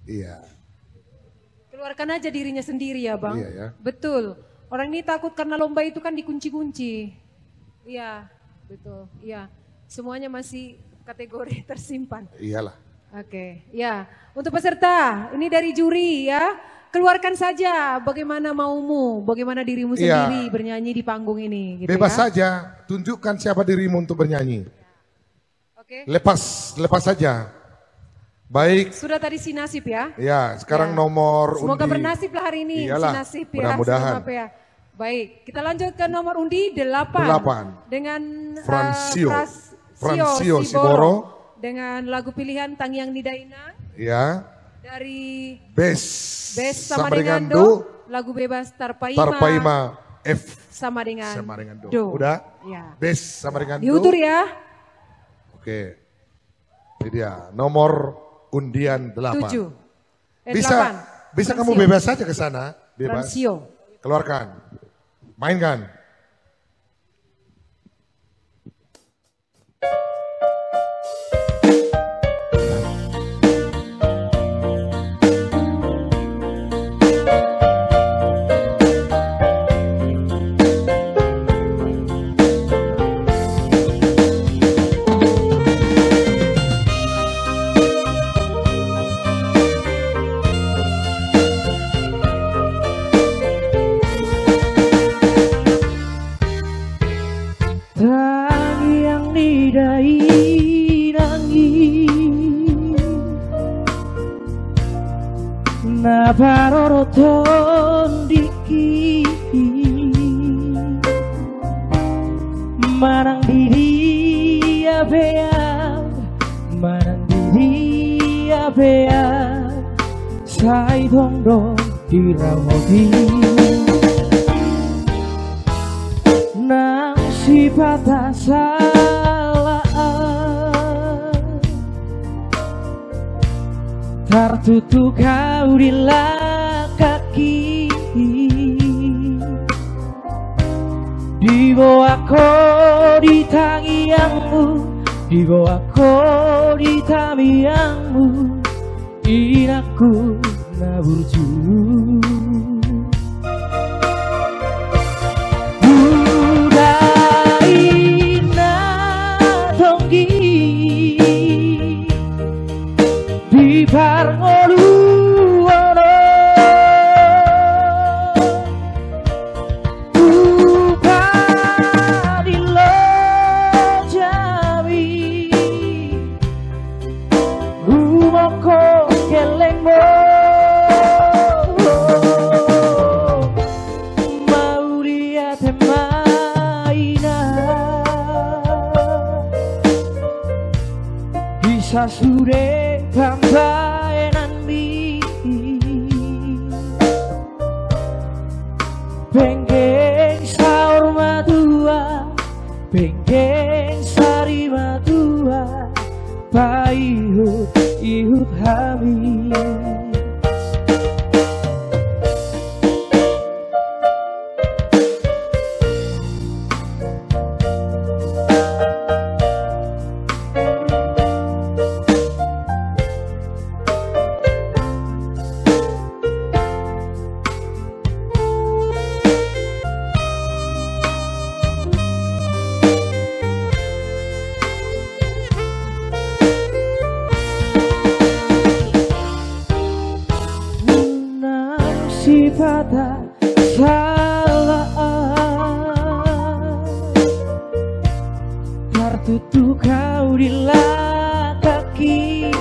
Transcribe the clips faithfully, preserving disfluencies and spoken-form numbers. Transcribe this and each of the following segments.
Iya. Keluarkan aja dirinya sendiri ya, Bang. Iya, ya. Betul. Orang ini takut karena lomba itu kan dikunci-kunci. Iya, betul. Iya. Semuanya masih kategori tersimpan. Iyalah. Oke, ya. Untuk peserta, ini dari juri ya. Keluarkan saja bagaimana maumu, bagaimana dirimu sendiri bernyanyi di panggung ini, gitu. Bebas saja, tunjukkan siapa dirimu untuk bernyanyi. Oke. Lepas, lepas saja. Baik. Sudah tadi si Nasib ya? Ya, sekarang nomor undi. Semoga bernasib lah hari ini si Nasib ya. Iyalah, mudah-mudahan. Baik, kita lanjut ke nomor undi delapan. Delapan. Dengan, eh, Fransio. Fras-, Fransio Siboro. Siboro. Dengan lagu pilihan Tangiang ni Dainang. Ya. Dari Bes Bes Samaringando. Samaringando. Lagu bebas Tarpaima. Tarpaima F sama dengan Samaringando. Do. Udah? Ya. Bes Samaringando. Diutur ya. Oke. Ini dia, nomor undian delapan. Tujuh. Eh, bisa, delapan. Bisa kamu bebas saja ke sana, bebas. Fransio. Keluarkan. Mainkan. Tangiang ni dainang i na parorot tondingki manang di dia pe, manang di dia pe sai tong do diramoti. Nang sipata salaan tartutu au di langkangki. Diboan ho di tangiangmu, diboan ho di tangiangmu, inangku na burju. Uda inna tonggi di parngoluon on. Hupadilo jami, humongkop gellengmu. Mauliate ma inang di sasude pambahenanmi. Penggeng saur matua, penggeng sari matua, paihut-ihut hami. Nang sipata salaan tartutu au di langkangki.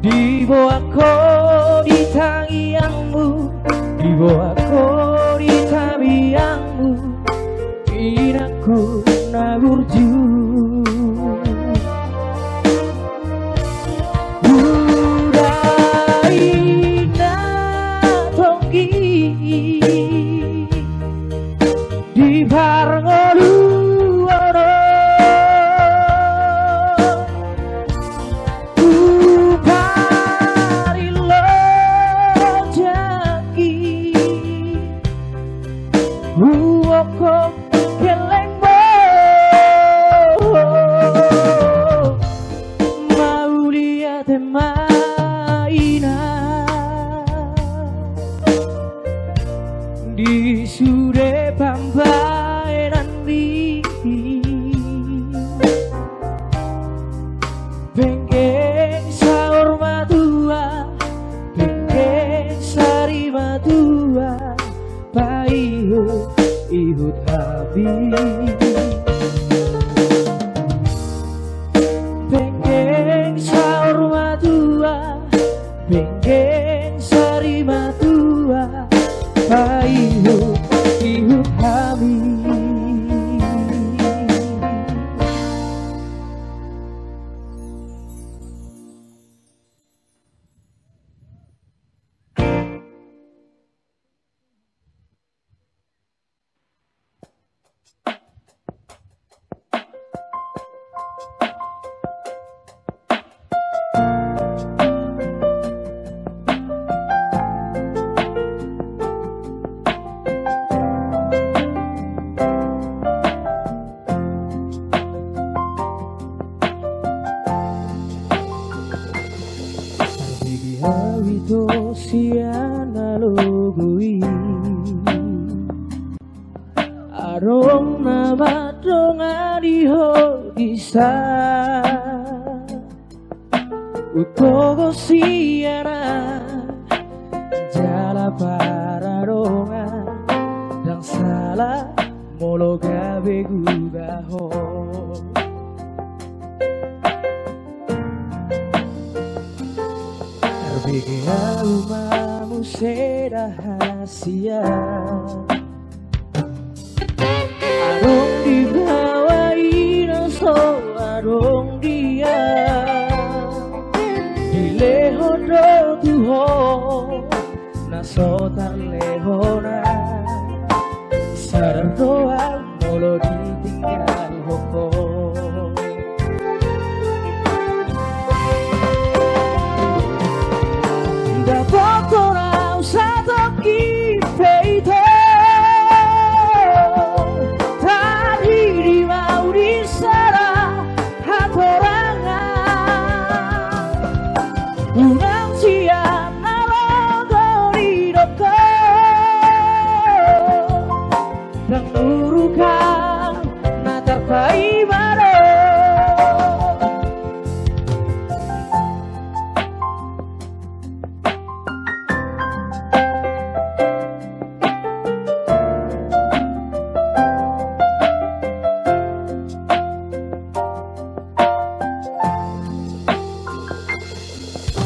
Diboan ho di tangiangmu, diboan ho di tangiangmu, inangku na burju. Uda inna tonggi di parngoluon on. Hupadilo jami, Ihut hami. Penggeng saur matua, penggeng sari matua, paihut-ihut hami. Tarbege ahu ito sian na logo i. Adong na mandongani ho disa. Hutogo sian ahu jala paradongan, ndang sala molo gabe guba ho. Tarbege ahu ma muse da hasian. Adong di bawah i na so adong dia. Dilehon do tu ho na so tarlehon ahu. Sadar do ahu molo ditinggalhon ho. Dapothon ahu satongkin pe ito. Tarhirim ahu di sada hatorangan. Unang sian na logo didok ho. Ndang uruk ahu na tarpaima do.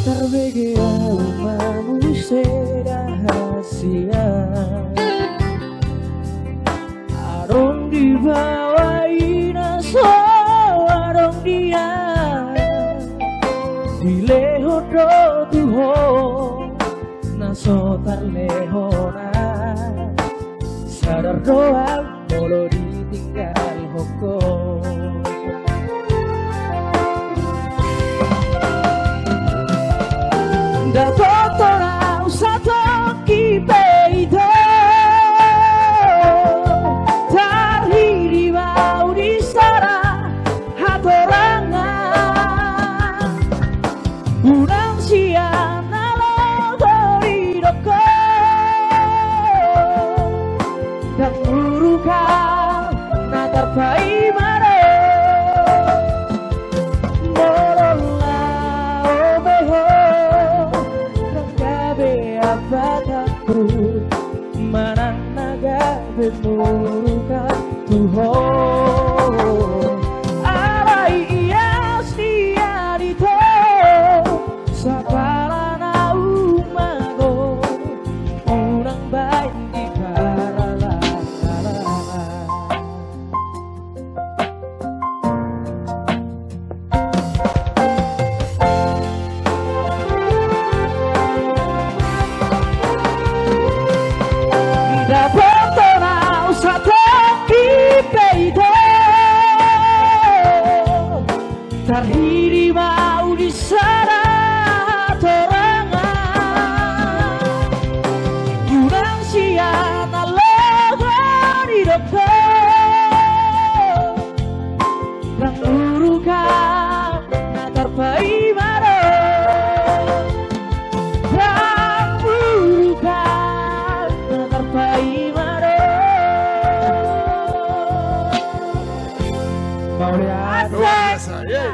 Tarbege ahu ma muse da hasian. Adong di bawah i na so adong dia. Dilehon do tu ho na so tarlehon ahu. Sadar do ahu molo ditinggalhon ho. Dapothon ahu satongkin pe ito. Tarhirim ahu di sada hatorangan. Unang sian na logo didok ho. Ndang uruk ahu na tarpaima do. Molo laho be ho ndang gabe ambatanku. Manang na gabe muruk ahu tu ho. Alai ias ni an ito. Sapala na umago unang baen di paralahan. Dapothon ahu satongkin pe ito. Tarhirim ahu di sada hatorangan. Unang sian na logo didok ho. Ndang uruk ahu na tarpaima do. Ndang uruk ahu na tarpaima do. Mauliate. Luar biasa, ye.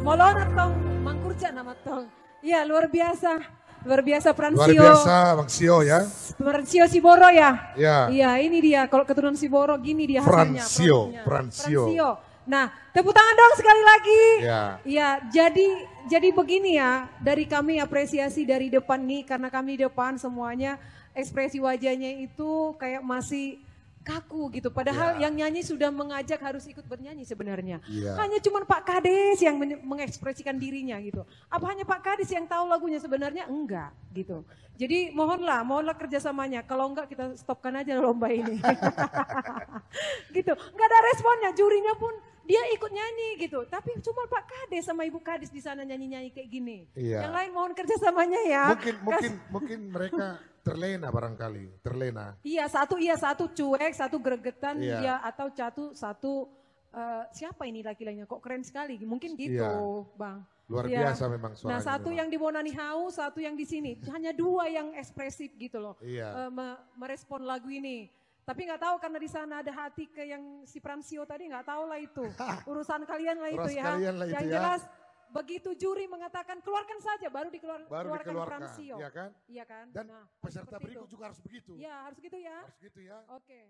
Molo on antong mangkurja nama tong. Iya, luar biasa. Luar biasa, Fransio. Luar biasa, Bang Sio, ya. Fransio Siboro, ya? Ya. Iya, ini dia. Kalau keturunan Siboro, gini dia hasilnya, Fransio, produknya. Fransio. Fransio. Nah, tepuk tangan dong sekali lagi. Ya. Iya, jadi, jadi begini ya, dari kami apresiasi dari depan nih, karena kami depan semuanya ekspresi wajahnya itu kayak masih kaku gitu. Padahal, ya, yang nyanyi sudah mengajak harus ikut bernyanyi sebenarnya. Iya. Hanya cuman Pak Kades yang menye-, mengekspresikan dirinya gitu. Apa hanya Pak Kades yang tahu lagunya? Sebenarnya enggak gitu. Jadi mohonlah, mohonlah kerjasamanya. Kalau enggak, kita stopkan aja lomba ini. Gitu. Enggak ada responnya. Jurinya pun dia ikut nyanyi gitu. Tapi cuma Pak Kades sama Ibu Kades di sana nyanyi-nyanyi kayak gini. Iya. Yang lain mohon kerjasamanya ya. Mungkin, kas- mungkin, mungkin mereka terlena barangkali, terlena. Iya, satu, iya, satu cuek, satu gregetan, iya, ya, atau satu, satu, eh, siapa ini laki-lakinya? Kok keren sekali? Mungkin gitu, iya, Bang. Luar, iya, biasa memang suaranya. Nah, satu memang yang di Bonanihau, satu yang di sini. Hanya dua yang ekspresif gitu loh. Iya. Eh, me-, merespon lagu ini. Tapi nggak tahu karena di sana ada hati ke yang si Fransio tadi, nggak tahu lah itu. Urusan kalian lah itu. Urusan ya. Kalian lah itu. Yang ya. Jelas begitu juri mengatakan keluarkan saja, baru dikeluar-, baru keluarkan dikeluarkan, Fransio. Iya kan? Iya kan? Dan nah, peserta berikut itu juga harus begitu. Iya, harus gitu ya. Harus gitu ya. Oke.